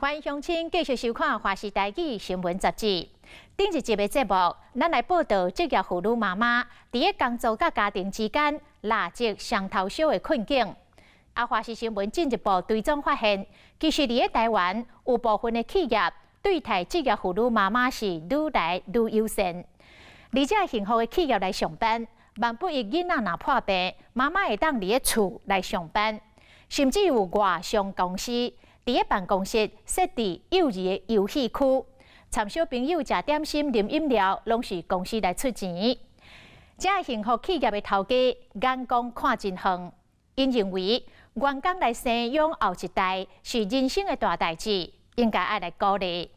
歡迎鄉親繼續收看《華視台語新聞雜誌》。頂一集的節目，咱來報導職業婦女媽媽佇咧工作佮家庭之間蠟燭雙頭燒的困境。啊，華視新聞進一步追蹤發現，其實佇咧台灣有部分的企業對待職業婦女媽媽是愈來愈友善，而且幸福的企業來上班，萬不一囡仔若破病，媽媽會當佇咧厝來上班，甚至有外商公司佇咧辦公室設置幼兒的遊戲區，參小朋友食點心、啉飲料，攏是公司來出錢。這幸福企業的頭家眼光看真遠，𪜶認為員工來生養後一代是人生的大代誌，應該愛來鼓勵。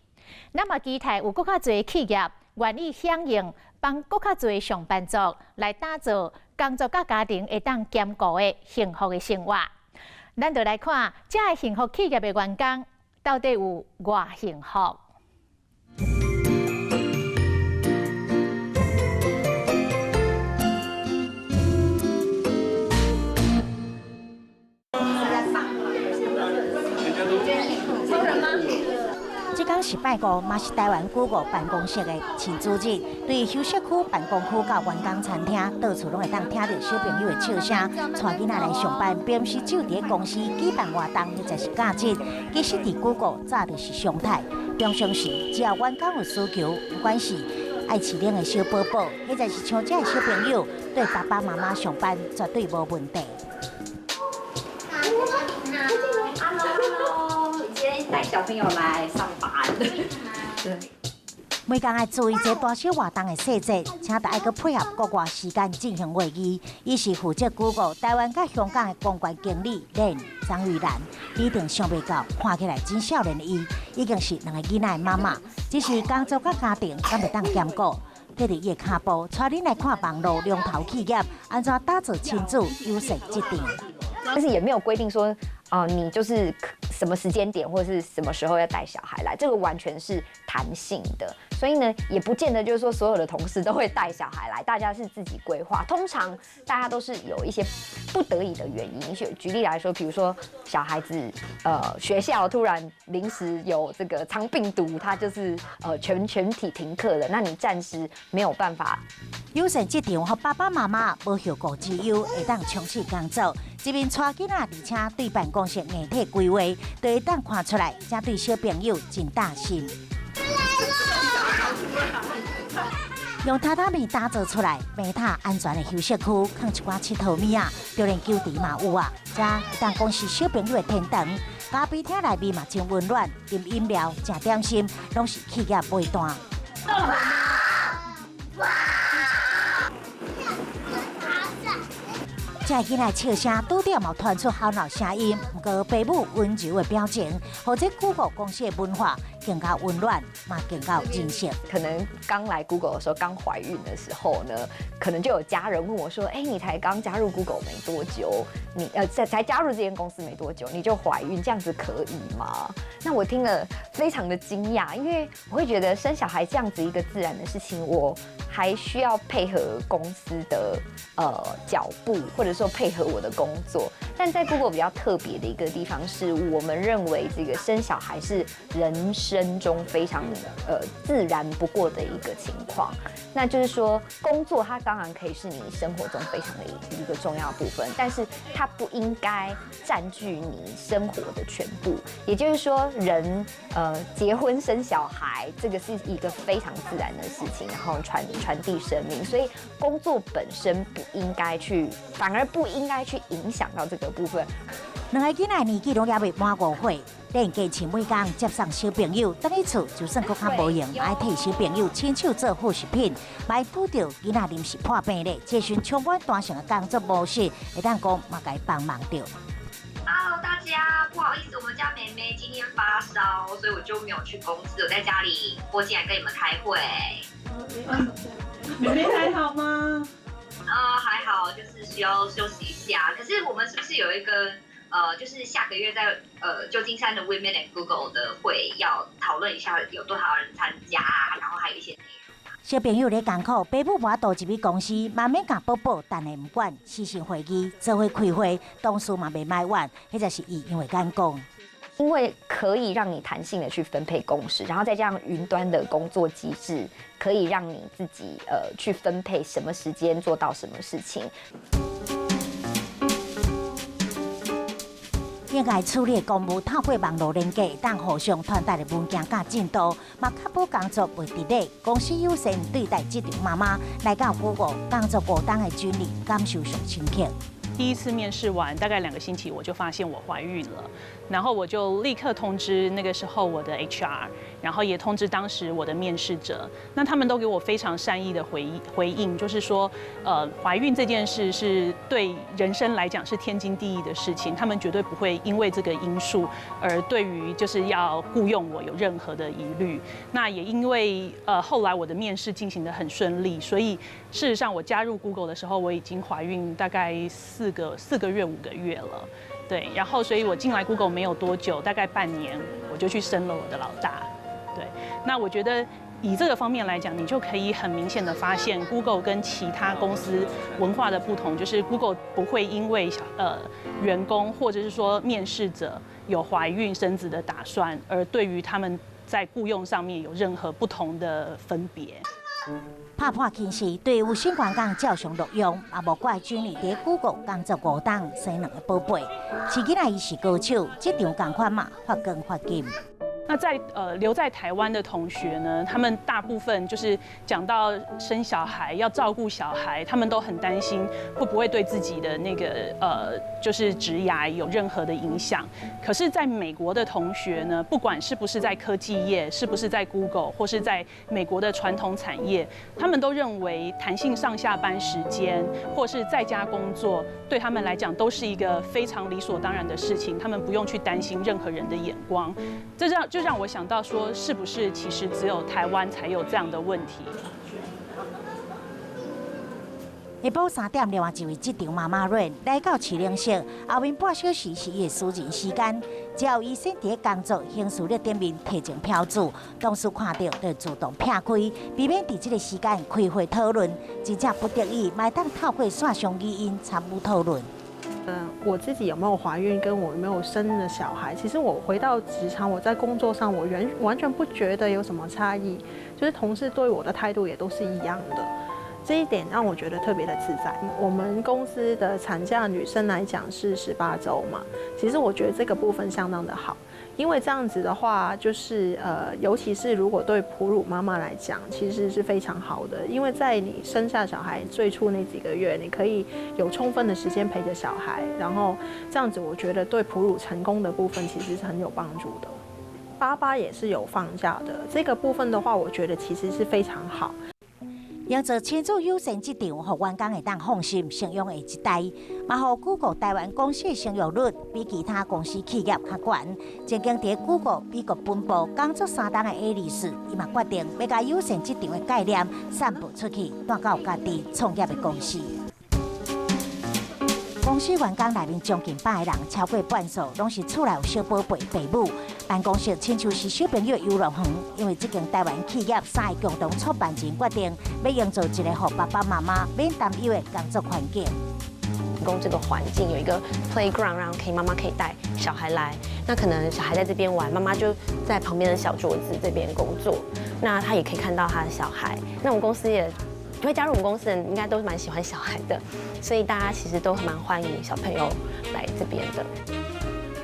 咱嘛期待有閣較濟企業願意響應，幫閣較濟上班族來打造工作佮家庭會當兼顧的幸福的生活。咱就來看這个幸福企業的員工到底有偌幸福。這工是拜五，嘛是台灣 Google 辦公室的親子日。對休息區、辦公區到員工餐廳，到處攏會當聽著小朋友的笑聲。帶囡仔來上班，並毋是只有佇咧公司舉辦活動，或者是假日。其實佇 Google 早就是常態。平常時，只要員工有需求，不管是愛飼奶的小寶寶，或者是像這个小朋友，對爸爸媽媽上班絕對無問題。 Hello，今天帶小朋友來上班。對。每工愛注意這大小活動的細節，請著愛閣配合國外時間進行會議。伊是負責 Google 台灣佮香港的公關經理練張玉蘭，一定想袂到，看起來真少年的伊，已經是兩個囡仔的媽媽，只是工作佮家庭敢會當兼顧。跟著伊的跤步，帶恁來看網路龍頭企業按怎打造親子友善職場。但是也沒有規定說，啊，你就是什麼時間點或者是什麼時候要帶小孩來，這個完全是彈性的。所以呢，也不見得就是說所有的同事都會帶小孩來，大家是自己規劃。通常大家都是有一些不得已的原因。舉例來說，比如說小孩子，學校突然臨時有這個腸病毒，他就是全體停課了，那你暫時沒有辦法。友善職場，予爸爸媽媽無後顧之憂，會當充實工作。一面帶囡仔，而且對辦公室硬體規劃，都會當看出來，這對小朋友真擔心。用榻榻米打造出來，平榻安全的休息區，放一寡𨑨迌物仔，就連球池嘛有啊。這會當講是小朋友的天堂，咖啡廳內面嘛真溫暖，啉飲料、食點心，攏是企業買單。這个囡仔笑聲拄著嘛傳出哭鬧聲音，毋過爸母溫柔的表情，予這 Google 公司的文化更加溫暖，嘛更加有人性。可能剛來 Google 的時候，剛懷孕的時候呢，可能就有家人問我說：“欸，你才剛加入 Google 沒多久，你才加入這間公司沒多久，你就懷孕，這樣子可以嗎？”那我聽了非常的驚訝，因為我會覺得生小孩這樣子一個自然的事情，我還需要配合公司的腳步，或者說配合我的工作。但在 Google 比較特別的一個地方是，我們認為這個生小孩是人生中非常自然不過的一個情況。那就是說，工作它當然可以是你生活中非常的一個重要部分，但是它不應該佔據你生活的全部。也就是說，人結婚生小孩，這個是一個非常自然的事情，然後傳遞生命，所以工作本身不應該去，反而不應該去影響到這個部分。兩个囡仔年紀攏猶未滿5歲，練堅持每工接送小朋友，轉去厝就算閣較無閒，愛替小朋友親手做副食品，嘛拄著囡仔臨時破病咧，這時充滿彈性的工作模式，會當講嘛共伊幫忙著。 Hello，大家，不好意思，我們家妹妹今天發燒，所以我就沒有去公司，我在家裡撥進來跟你們開會。妹妹還好嗎？還好，就是需要休息一下。可是我們是不是有一個就是下個月在舊金山的 Women at Google 的會要討論一下有多少人參加，然後還有一些內容。小朋友咧艱苦，爸母無法度入去公司，慢慢共寶寶，但係毋管，視訊會議做伙開會，同事嘛袂埋怨，彼才是伊因為眼光。因為可以讓你彈性的去分配工時，然後再加上雲端的工作機制，可以讓你自己去分配什麼時間做到什麼事情。應該處理的公務透過網路連結，當互相傳達的文件佮進度，嘛確保工作袂佇咧。公司友善對待職場媽媽來到 Google 工作5冬的經歷，感受上深刻。第一次面試完，大概2個星期，我就發現我懷孕了，然後我就立刻通知那個時候我的 HR，然後也通知當時我的面試者，那他們都給我非常善意的回應，就是說，懷孕這件事是對人生來講是天經地義的事情，他們絕對不會因為這個因素而對於就是要僱用我有任何的疑慮。那也因為後來我的面試進行得很順利，所以事實上我加入 Google 的時候，我已經懷孕大概4個月5個月了，對，然後所以我進來 Google 沒有多久，大概半年，我就去生了我的老大，對。那我覺得以這個方面來講，你就可以很明顯的發現 Google 跟其他公司文化的不同，就是 Google 不會因為員工或者是說面試者有懷孕生子的打算，而對於他們在僱用上面有任何不同的分別。拍破輕視，對有薪員工照常錄用，也無怪 Jenny 佇 Google 工作5冬生兩個寶貝，飼囡仔伊是高手，職場仝款嘛，發光發金。那在留在台灣的同學呢，他們大部分就是講到生小孩要照顧小孩，他們都很擔心會不會對自己的那個就是職涯有任何的影響。可是，在美國的同學呢，不管是不是在科技業，是不是在 Google 或是在美國的傳統產業，他們都認為彈性上下班時間或是在家工作，對他們來講都是一個非常理所當然的事情，他們不用去擔心任何人的眼光。這讓我想到說，是不是其實只有台灣才有這樣的問題？下晡3點，另外一位職場媽媽瑞來到市領室，後面半小時是伊的私人時間。只要伊先佇咧工作行事曆頂面提前標註，同事看著就自動避開，避免佇這個時間開會討論。真正不得已，嘛會當透過線上語音參與討論。我自己有沒有懷孕，跟我有沒有生了小孩，其實我回到職場，我在工作上，我完全不覺得有什麼差異，就是同事對我的態度也都是一樣的，這一點讓我覺得特別的自在。我們公司的產假女生來講是18週嘛，其實我覺得這個部分相當的好，因為這樣子的話，就是尤其是如果對哺乳媽媽來講，其實是非常好的，因為在你生下小孩最初那幾個月，你可以有充分的時間陪着小孩，然後這樣子，我覺得對哺乳成功的部分其實是很有幫助的。爸爸也是有放假的，這個部分的話，我覺得其實是非常好。營造親子友善職場，予員工會當放心生育下一代，嘛予 Google 台灣公司的生育率比其他公司企業較懸。曾經佇 Google 美國本部工作3冬的愛麗絲，伊嘛決定欲共友善職場的概念散布出去，帶到家己創業的公司。公司員工內面將近100個人，超過半數攏是厝內有小寶貝爸母。辦公室親像是小朋友的遊樂園，因為這間台灣企業三个共同創辦人決定，欲營造一個予爸爸媽媽免擔憂的工作環境。提供這個環境有一個 playground，讓可以媽媽可以帶小孩來。那可能小孩在這邊玩，媽媽就在旁邊的小桌子這邊工作。那他也可以看到他的小孩。那我們公司也會加入我們公司的人，應該都蠻喜歡小孩的，所以大家其實都蠻歡迎小朋友來這邊的。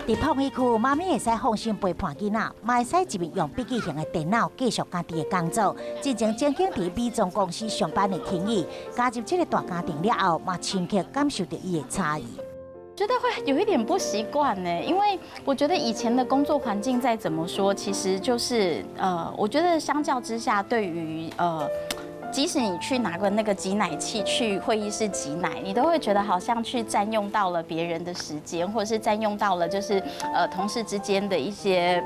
佇膨椅區，媽咪會使放心陪伴囡仔，嘛會使一面用筆記型的電腦繼續家己的工作。之前曾經佇美妝公司上班的婷宜，加入這個大家庭了後，嘛深刻感受著伊的差異。覺得會有一點不習慣呢，因為我覺得以前的工作環境再怎麼說，其實就是我覺得相較之下，對於即使你去拿個那個擠奶器去會議室擠奶，你都會覺得好像去佔用到了別人的時間，或者是佔用到了就是同事之間的一些。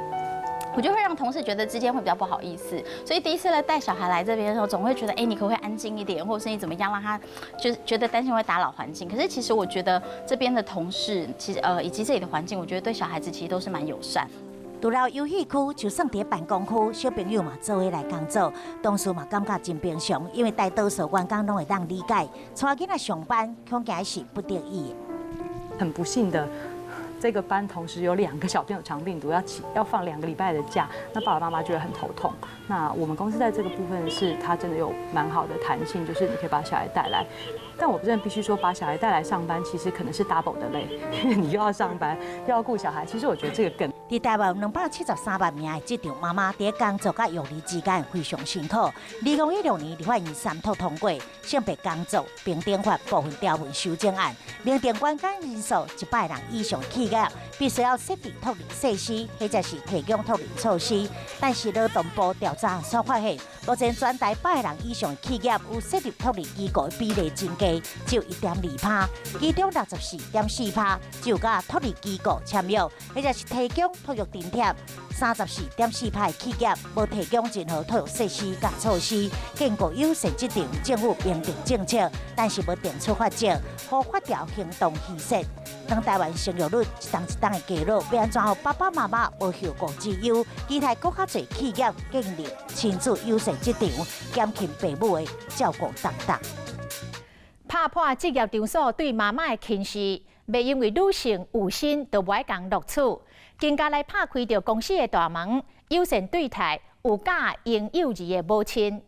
我就會讓同事覺得之間會比較不好意思，所以第一次來帶小孩來這邊的時候，總會覺得，哎，你可不可以安靜一點，或者是你怎麼樣讓他就是覺得擔心會打擾環境。可是其實我覺得這邊的同事，其實以及這裡的環境，我覺得對小孩子其實都是蠻友善。除了遊戲區，就算佇辦公區，小朋友嘛做伙來工作，同事嘛感覺真平常，因為大多數員工攏會當理解，帶囡仔上班恐驚是不得已。很不幸的，這個班同時有兩個小朋友腸病毒，要放2個禮拜的假，那爸爸媽媽覺得很頭痛。那我們公司在這個部分是，它真的有蠻好的彈性，就是你可以把小孩帶來。但我真的必須說，把小孩帶來上班，其實可能是 double 的累，因為你又要上班，又要顧小孩。其實我覺得這個更。佇台灣有273萬名的職場媽媽，佇工作佮育兒之間非常辛苦。2016年，立法院三讀通過性別工作平等法部分條文修正案，明定員工人數100人以上企業必須要設置托兒設施，或者是提供托兒措施。但是勞動部調查所發現，目前全台百人以上企業有設立托兒機構的比例真低，只有1.2趴，其中64.4趴只有佮托兒機構簽約，或者是提供托育津貼。34.4趴的企業無提供任何托育設施佮措施，建構友善職場，政府明定政策，但是無定出法則，予法條形同虛設。當台灣生育率一冬一冬的低落，欲按怎予爸爸媽媽無後顧之憂？期待閣較濟企業建立親子友善職場，減輕父母的照顧重擔。拍破職業場所對媽媽的輕視，袂因為女性有薪就無愛共錄取，更加來拍開著公司的大門，友善對待有教嬰幼兒的母親。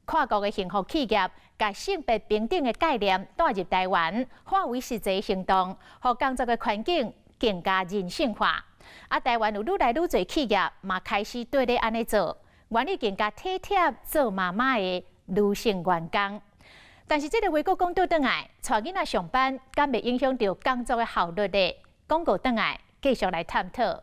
跨國的幸福企業，共性別平等的概念帶入台灣，化為實際行動，予工作的環境更加人性化。啊，台灣有愈來愈濟企業嘛開始綴咧按呢做，願意更加體貼做媽媽的女性員工。但是這个話閣講倒轉來，帶囡仔上班，敢會影響著工作的效率咧？廣告轉來繼續來探討。